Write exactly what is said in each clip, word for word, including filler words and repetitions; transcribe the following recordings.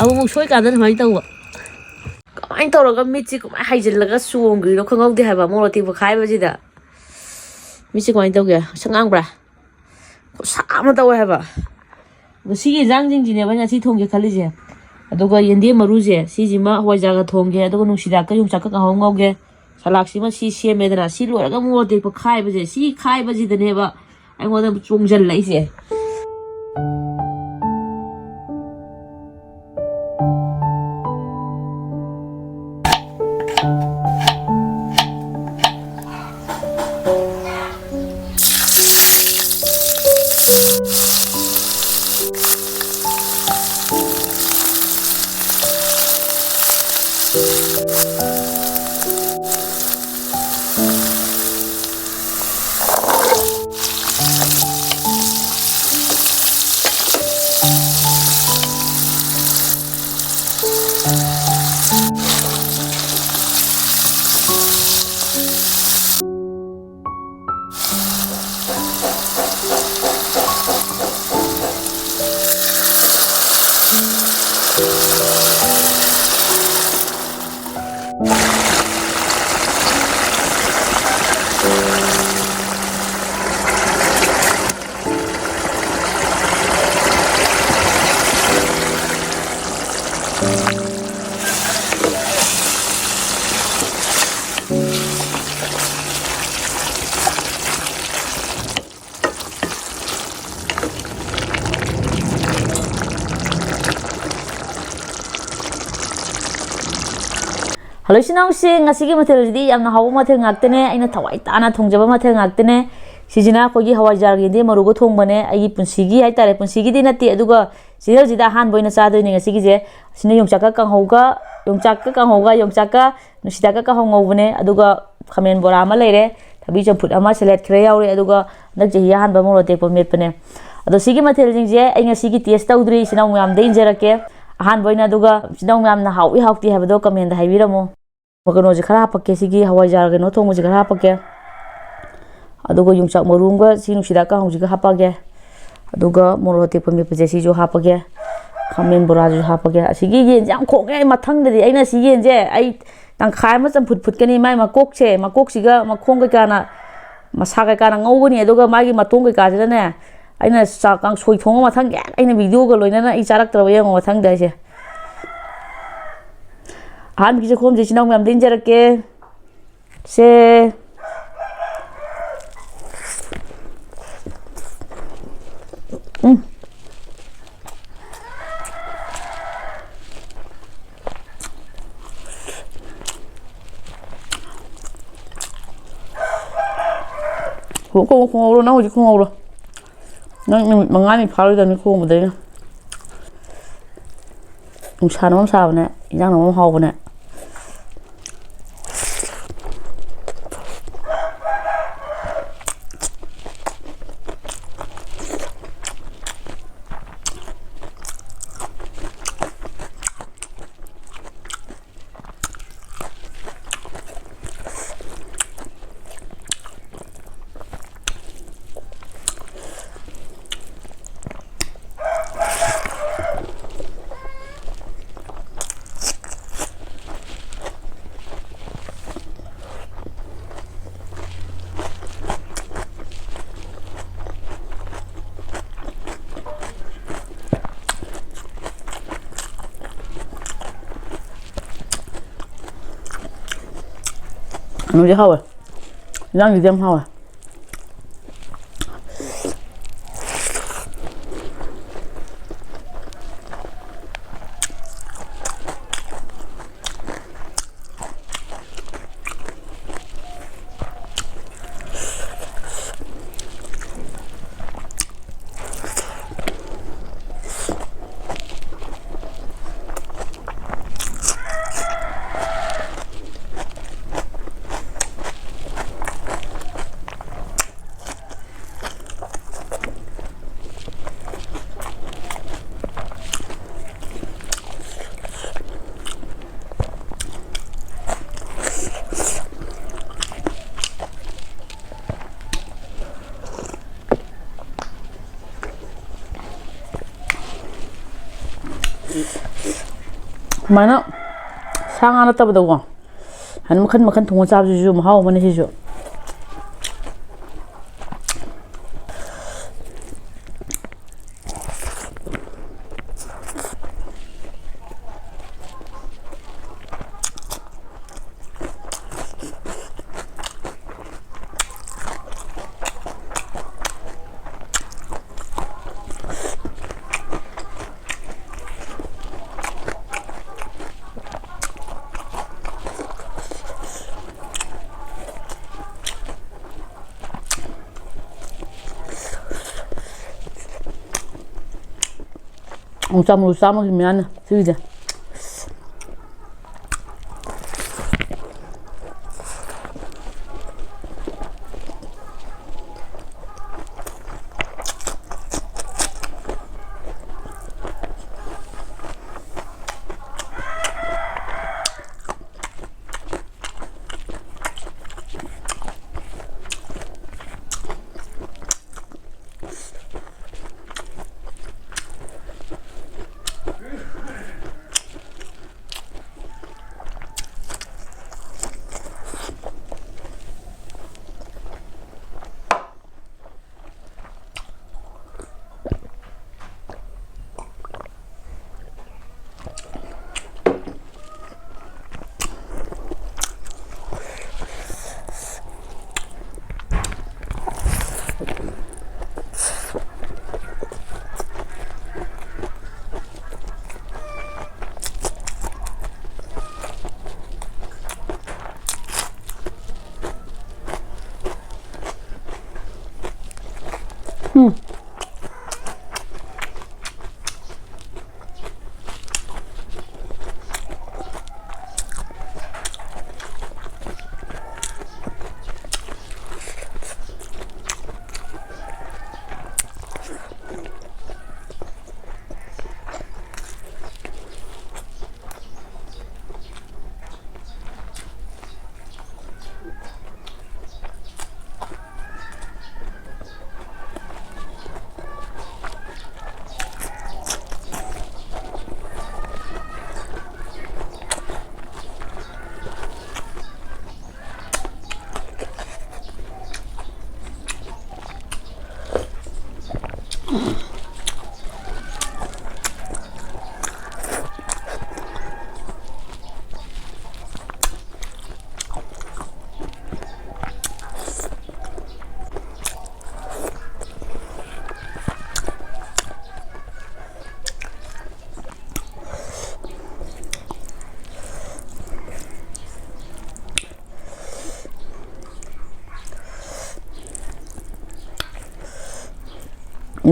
ꯑꯃꯨꯛꯃꯨꯛ ꯁꯣꯏꯀꯥꯟꯗ ꯑꯗꯨꯃꯥꯏꯅ ꯇꯧꯕ꯫ ꯀꯃꯥꯏꯅ ꯇꯧꯔꯒ ꯃꯤꯠꯁꯤ ꯀꯃꯥꯏꯅ ꯍꯥꯏꯖꯤꯜꯂꯒ ꯆꯣꯡꯈ꯭ꯔꯤꯅꯣ ꯈꯪꯍꯧꯗꯦ ꯍꯥꯏꯕ, ꯃꯣꯔꯣꯛ ꯑꯇꯦꯛꯄ ꯈꯥꯏꯕꯁꯤꯗ꯫ ꯃꯤꯠꯁꯤ ꯀꯃꯥꯏꯅ ꯇꯧꯒꯦ? ꯁꯛ ꯉꯥꯡꯕ꯭ꯔꯥ? ꯈꯨꯠꯁꯥ ꯑꯃ ꯇꯧꯋꯦ ꯍꯥꯏꯕ꯫ ꯑꯗꯣ ꯁꯤꯒꯤ ꯌꯦꯟꯖꯥꯡꯁꯤꯡꯁꯤꯅꯦꯕ ꯑꯩꯅ ꯉꯁꯤ ꯊꯣꯡꯒꯦ ꯈꯜꯂꯤꯁꯦ꯫ ꯑꯗꯨꯒ ꯌꯦꯟꯗꯦꯝ ꯃꯔꯨꯁꯦ, ꯁꯤꯁꯤꯃ ꯍꯋꯥꯏꯖꯥꯔꯒ ꯊꯣꯡꯒꯦ, ꯑꯗꯨꯒ ꯅꯨꯡꯁꯤꯗꯥꯛꯀ ꯌꯣꯡꯆꯥꯛꯀ ꯀꯥꯡꯍꯧ ꯉꯧꯒꯦ꯫ ꯁꯂꯥꯛꯁꯤꯃ ꯁꯤ ꯁꯦꯝꯃꯦꯗꯅ, ꯁꯤ ꯂꯣꯏꯔꯒ ꯃꯣꯔꯣꯛ ꯑꯇꯦꯛꯄ ꯈꯥꯏꯕꯁꯦ, ꯁꯤ ꯈꯥꯏꯕꯁꯤꯗꯅꯦꯕ ꯑꯩꯉꯣꯟꯗ ꯆꯣꯡꯁꯤꯜꯂꯛꯏꯁꯦ꯫ ꯍꯜꯂꯣ ꯏꯆꯤꯟ ꯏꯅꯥꯎꯁꯤꯡ, ꯉꯁꯤꯒꯤ ꯃꯊꯦꯜꯁꯤꯗꯤ ꯌꯥꯝꯅ ꯍꯥꯎꯕ ꯃꯊꯦꯜ ꯉꯥꯛꯇꯅꯦ, ꯑꯩꯅ ꯊꯋꯥꯏ ꯇꯥꯅ ꯊꯣꯡꯖꯕ ꯃꯊꯦꯜ ꯉꯥꯛꯇꯅꯦ꯫ ꯁꯤꯁꯤꯅ ꯑꯩꯈꯣꯏꯒꯤ ꯍꯋꯥꯏꯖꯥꯔꯒꯤ ꯌꯦꯟꯗꯦꯝ ꯃꯔꯨꯒ ꯊꯣꯡꯕꯅꯦ, ꯑꯩꯒꯤ ꯄꯨꯟꯁꯤꯒꯤ ꯍꯥꯏꯇꯥꯔꯦ, ꯄꯨꯟꯁꯤꯒꯤꯗꯤ ꯅꯠꯇꯦ, ꯑꯗꯨꯒ ꯆꯦꯅꯦꯜꯁꯤꯗ ꯑꯍꯥꯟꯕ ꯑꯣꯏꯅ ꯆꯥꯗꯣꯏꯅꯦ ꯉꯁꯤꯒꯤꯁꯦ꯫ ꯑꯁꯤꯅ ꯌꯣꯡꯆꯥꯛꯀ ꯀꯥꯡꯍꯧꯒ, ꯌꯣꯡꯆꯥꯛꯀ ꯀꯥꯡꯍꯧꯒ, ꯌꯣꯡꯆꯥꯛꯀ ꯅꯨꯡꯁꯤꯗꯥꯛꯀ ꯀꯥꯡꯍꯧ ꯉꯧꯕꯅꯦ, ꯑꯗꯨꯒ ꯈꯥꯃꯦꯟ ꯕꯣꯔꯥ ꯑꯃ ꯂꯩꯔꯦ, ꯊꯕꯤ ꯆꯝꯐꯨꯠ ꯑꯃ, ꯁꯦꯂꯦꯠ ꯈꯔ ꯌꯥꯎꯔꯦ, ꯑꯗꯨꯒ ꯍꯟꯗꯛ ꯆꯍꯤ ꯑꯍꯥꯟꯕ ꯃꯣꯔꯣꯛ ꯑꯇꯦꯛꯄ ꯃꯦꯠꯄꯅꯦ꯫ ꯑꯗꯣ ꯁꯤꯒꯤ ꯃꯊꯦꯜꯁꯤꯡꯁꯦ ꯑꯩ ꯉꯁꯤꯒꯤ ꯇꯦꯁ ꯇꯧꯗ꯭ꯔꯤ, ꯏꯆꯤꯟ ꯏꯅꯥꯎ ꯃꯌꯥꯝꯗ ꯏꯟꯖꯔꯛꯀꯦ꯫ ꯑꯍꯥꯟꯕ ꯑꯣꯏꯅ, ꯑꯗꯨꯒ ꯏꯆꯤꯟ ꯏꯅꯥꯎ ꯃꯌꯥꯝꯅ ꯍꯥꯎꯏ ꯍꯥꯎꯇꯦ ꯍꯥꯏꯕꯗꯣ ꯀꯃꯦꯟꯗ ꯍꯥꯏꯕꯤꯔꯝꯃꯣ꯫ ꯀꯩꯅꯣꯁꯦ ꯈꯔ ꯍꯥꯞꯄꯛꯀꯦ, ꯁꯤꯒꯤ ꯍꯋꯥꯏꯖꯥꯔ ꯀꯩꯅꯣ ꯊꯣꯡꯕꯁꯦ ꯈꯔ ꯍꯥꯞꯄꯛꯀꯦ꯫ ꯑꯗꯨꯒ ꯌꯣꯡꯆꯥꯛ ꯃꯔꯨ ꯑꯃꯒ ꯁꯤ ꯅꯨꯡꯁꯤꯗꯥꯛ ꯀꯥꯡꯍꯧꯁꯤꯒ ꯍꯥꯞꯄꯛꯑꯒꯦ꯫ ꯑꯗꯨꯒ ꯃꯣꯔꯣꯛ ꯑꯇꯦꯛꯄ ꯃꯦꯠꯄꯁꯦ ꯁꯤꯁꯨ ꯍꯥꯞꯄꯒꯦ꯫ ꯈꯥꯃꯦꯟ ꯕꯣꯔꯥꯁꯨ ꯍꯥꯞꯄꯒꯦ꯫ ꯑꯁꯤꯒꯤ ꯌꯦꯟꯁꯦ ꯌꯥꯝ ꯈꯣꯡꯉꯦ꯫ ꯑꯩ ꯃꯊꯪꯗꯗꯤ ꯑꯩꯅ ꯁꯤ ꯌꯦꯟꯁꯦ ꯑꯩ ꯇꯪꯈꯥꯏ ꯑꯃ ꯆꯝꯐꯨꯠ ꯐꯨꯠꯀꯅꯤ꯫ ꯃꯥꯏ ꯃꯀꯣꯛꯁꯦ, ꯃꯀꯣꯛꯁꯤꯒ ꯃꯈꯣꯡ ꯀꯩꯀꯥꯅ, ꯃꯁꯥ ꯀꯩꯀꯥꯅ ꯉꯧꯒꯅꯤ꯫ ꯑꯗꯨꯒ ꯃꯥꯒꯤ ꯃꯇꯣꯡ ꯀꯩꯀꯥꯁꯤꯅꯅꯦ, ꯑꯩꯅ ꯆꯥꯛ ꯀꯥꯡꯁꯣꯏ ꯊꯣꯡꯕ ꯃꯊꯪ ꯒ꯭ꯌꯥꯟ ꯑꯩꯅ ꯚꯤꯗꯤꯑꯣꯒ ꯂꯣꯏꯅꯅ ꯑꯩ ꯆꯥꯔꯛꯇ꯭ꯔꯕ ꯌꯦꯡꯉꯣ ꯃꯊꯪꯗ ꯑꯩꯁꯦ꯫ ꯑꯍꯥꯟꯕꯒꯤ ꯆꯥꯛꯈꯣꯝꯁꯦ ꯏꯆꯤꯟ ꯏꯅꯥꯎ ꯃꯌꯥꯝꯗ ꯏꯟꯖꯔꯛꯀꯦ꯫ ꯁꯦ꯫ ꯎꯝ꯫ ꯍꯣ, ꯈꯣꯡ-, ꯈꯣꯡꯍꯧꯔꯣ, ꯅꯪ ꯍꯧꯖꯤꯛ ꯈꯣꯡꯍꯧꯔꯣ꯫ ꯅꯪ ꯅꯨꯃꯤꯠ ꯃꯉꯥꯅꯤ ꯐꯥꯔꯣꯏꯗꯕꯅꯤ ꯈꯣꯡꯕꯗꯩꯅ꯫ ꯅꯨꯡꯁꯥꯅ ꯃꯔꯣꯝ ꯁꯥꯕꯅꯦ, ꯏꯟꯖꯥꯡꯅ ꯃꯔꯣꯝ ꯍꯥꯎꯕꯅꯦ꯫ ꯀꯩꯅꯣꯗꯤ ꯍꯥꯎꯋꯦ꯫ ꯏꯟꯖꯥꯡꯁꯤꯗꯤ ꯌꯥꯝ ꯍꯥꯎꯋꯦ꯫ ꯁꯨꯃꯥꯏꯅ ꯁꯥ ꯉꯥ ꯅꯠꯇꯕꯗꯀꯣ, ꯍꯥꯏꯅ ꯃꯈꯟ ꯃꯈꯟ ꯊꯣꯡꯉ ꯆꯥꯕꯁꯤꯁꯨ ꯃꯍꯥꯎ ꯑꯃꯅꯤ ꯁꯤꯁꯨ꯫ ꯌꯣꯡꯆꯥꯛ ꯃꯔꯨ ꯆꯥꯝꯃꯒꯤ ꯃꯌꯥꯅꯤ ꯁꯤꯒꯤꯁꯦ꯫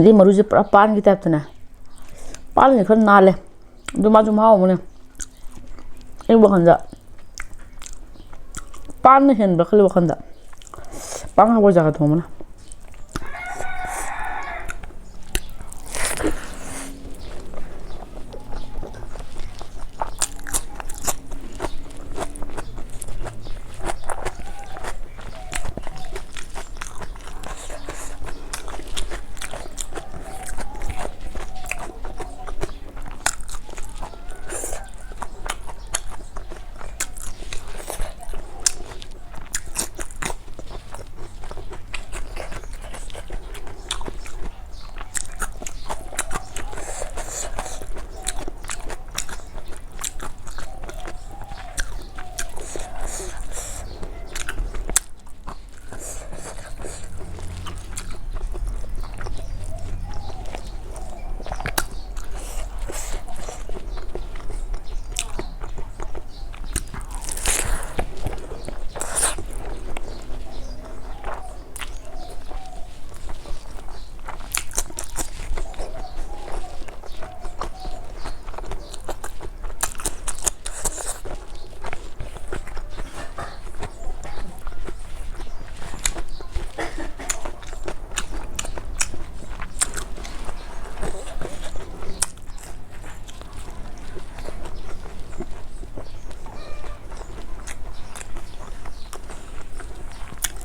ꯑꯗꯩ ꯃꯔꯨꯁꯦ ꯄꯨꯔꯥ ꯄꯥꯟꯒꯤ ꯇꯥꯏꯞꯇꯅꯦ꯫ ꯄꯥꯟꯁꯦ ꯈꯔ ꯅꯥꯜꯂꯦ꯫ ꯑꯗꯨ ꯃꯥꯁꯨ ꯃꯍꯥꯎ ꯑꯃꯅꯦ꯫ ꯑꯩ ꯋꯥꯈꯜꯗ ꯄꯥꯟꯅ ꯍꯦꯟꯕ꯭ꯔꯥ ꯈꯜꯂꯤ ꯋꯥꯈꯜꯗ꯫ ꯄꯥꯟ ꯍꯋꯥꯏꯖꯥꯔꯒ ꯊꯣꯡꯕꯅ꯫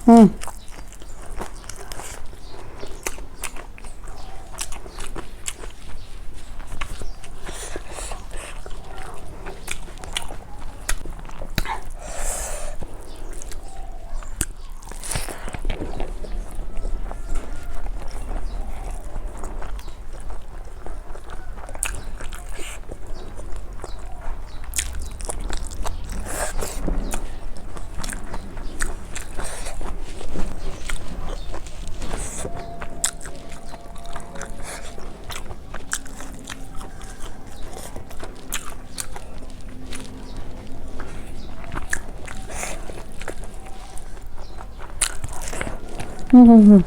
ꯎꯝ꯫ ꯎꯝ, ꯎꯝ, ꯎꯝ꯫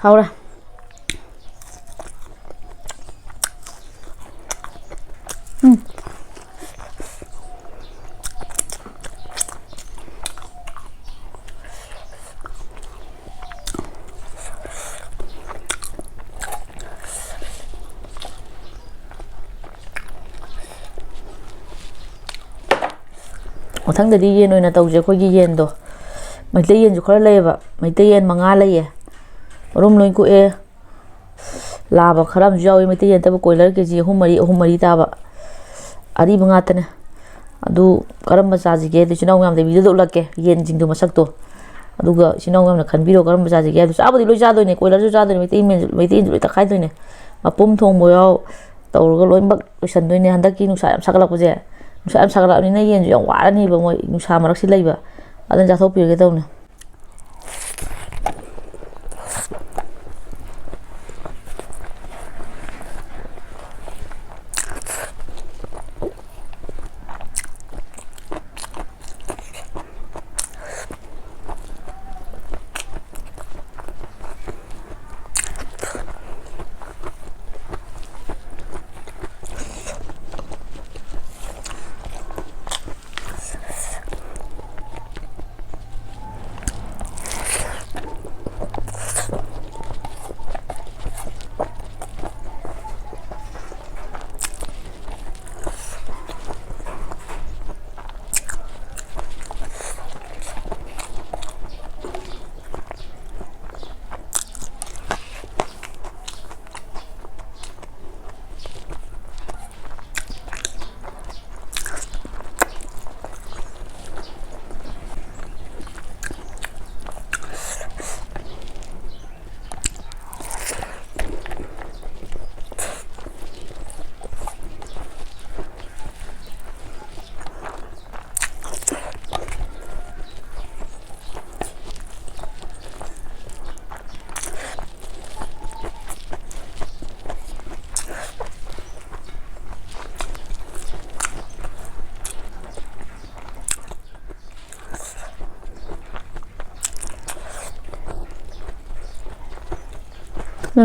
ꯍꯧꯔꯦ꯫ ꯎꯝ꯫ ꯃꯊꯪꯗꯗꯤ ꯌꯦꯟ ꯑꯣꯏꯅ ꯇꯧꯁꯦ꯫ ꯑꯩꯈꯣꯏꯒꯤ ꯌꯦꯟꯗꯣ, ꯃꯩꯇꯩ ꯌꯦꯟꯁꯨ ꯈꯔ ꯂꯩꯌꯦꯕ, ꯃꯩꯇꯩ ꯌꯦꯟ ꯃꯉꯥ ꯂꯩꯌꯦ, ꯃꯔꯨꯝ ꯂꯣꯏ ꯀꯣꯛꯑꯦ꯫ ꯂꯥꯕ ꯈꯔ ꯑꯃꯁꯨ ꯌꯥꯎꯏ, ꯃꯩꯇꯩ ꯌꯦꯟ ꯅꯠꯇꯕ, ꯀꯣꯏꯂꯔ ꯀꯦ ꯖꯤ ꯑꯍꯨꯝ ꯃꯔꯤ, ꯑꯍꯨꯝ ꯃꯔꯤ ꯇꯥꯕ, ꯑꯔꯤꯕ ꯉꯥꯛꯇꯅꯦ꯫ ꯑꯗꯨ ꯀꯔꯝꯕ ꯆꯥꯁꯤꯒꯦ? ꯑꯗꯨ ꯏꯆꯤꯟ ꯏꯅꯥꯎ ꯃꯌꯥꯝꯗ ꯚꯤꯗꯤꯑꯣꯗ ꯎꯠꯂꯛꯀꯦ, ꯌꯦꯟꯁꯤꯡꯗꯣ ꯃꯁꯛꯇꯣ꯫ ꯑꯗꯨꯒ ꯏꯆꯤꯟ ꯏꯅꯥꯎ ꯃꯌꯥꯝꯅ ꯈꯟꯕꯤꯔꯣ ꯀꯔꯝꯕ ꯆꯥꯁꯤꯒꯦ ꯍꯥꯏꯕꯗꯣ꯫ ꯆꯥꯕꯨꯗꯤ ꯂꯣꯏ ꯆꯥꯗꯣꯏꯅꯦ, ꯀꯣꯏꯂꯔꯁꯨ ꯆꯥꯗꯣꯏꯅꯦ, ꯃꯩꯇꯩ ꯌꯦꯟꯁꯨ, ꯃꯩꯇꯩ ꯌꯦꯟꯁꯨ ꯂꯣꯏ ꯇꯛꯈꯥꯏꯗꯣꯏꯅꯦ꯫ ꯃꯄꯨꯝ ꯊꯣꯡꯕ ꯌꯥꯎ ꯇꯧꯔꯒ ꯂꯣꯏꯅꯃꯛ ꯂꯣꯏꯁꯟꯗꯣꯏꯅꯦ꯫ ꯍꯟꯗꯛꯀꯤ ꯅꯨꯡꯁꯥ ꯌꯥꯝ ꯁꯥꯒꯠꯂꯛꯄꯁꯦ, ꯅꯨꯡꯁꯥ ꯌꯥꯝ ꯁꯥꯒꯠꯂꯛꯑꯕꯅꯤꯅ ꯌꯦꯟꯁꯨ ꯌꯥꯝ ꯋꯥꯔꯅꯤꯕ, ꯃꯣꯏ ꯅꯨꯡꯁꯥ ꯃꯔꯛꯁꯤ ꯂꯩꯕ꯫ ꯑꯗꯨꯅ ꯆꯥꯊꯣꯛꯄꯤꯔꯒꯦ ꯇꯧꯅꯦ꯫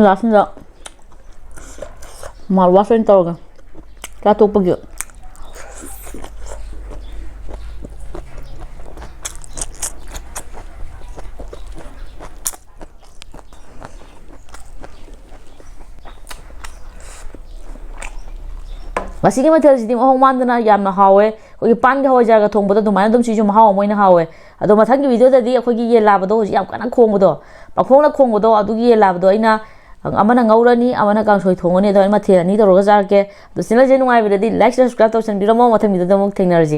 ꯂꯥꯁꯁꯤꯗ mouthwash ꯑꯣꯏꯅ ꯇꯧꯔꯒꯦ ꯆꯥꯊꯣꯛꯄꯒꯤ꯫ ꯉꯁꯤꯒꯤ ꯃꯊꯦꯜꯁꯤꯗꯤ ꯃꯑꯣꯡ ꯃꯥꯟꯗꯅ ꯌꯥꯝꯅ ꯍꯥꯎꯋꯦ꯫ ꯑꯩꯈꯣꯏꯒꯤ ꯄꯥꯟꯒ ꯍꯋꯥꯏꯖꯥꯔꯒ ꯊꯣꯡꯕꯗꯣ ꯑꯗꯨꯃꯥꯏꯅ ꯑꯗꯨꯝ ꯁꯤꯁꯨ ꯃꯍꯥꯎ ꯑꯃ ꯑꯣꯏꯅ ꯍꯥꯎꯋꯦ꯫ ꯑꯗꯣ ꯃꯊꯪꯒꯤ videoꯗꯗꯤ ꯑꯩꯈꯣꯏꯒꯤ ꯌꯦꯟ ꯂꯥꯕꯗꯣ ꯍꯧꯖꯤꯛ ꯌꯥꯝ ꯀꯟꯅ ꯈꯣꯡꯕꯗꯣ, ꯄꯪꯈꯣꯡꯗ ꯈꯣꯡꯕꯗꯣ, ꯑꯗꯨꯒꯤ ꯌꯦꯟ ꯂꯥꯕꯗꯣ ꯑꯩꯅ ꯑꯃꯅ ꯉꯧꯔꯅꯤ, ꯑꯃꯅ ꯀꯥꯡꯁꯣꯏ ꯊꯣꯡꯉꯅꯤ꯫ ꯑꯗꯨꯃꯥꯏꯅ ꯃꯊꯦꯜ ꯑꯅꯤ ꯇꯧꯔꯒ ꯆꯥꯔꯛꯀꯦ꯫ ꯑꯗꯣ channelꯁꯦ ꯅꯨꯡꯉꯥꯏꯕꯗꯗꯤ like, subscribe ꯇꯧꯁꯟꯕꯤꯔꯝꯃꯣ꯫ ꯃꯊꯪ videoꯗ ꯑꯃꯨꯛ ꯊꯦꯡꯅꯔꯁꯤ꯫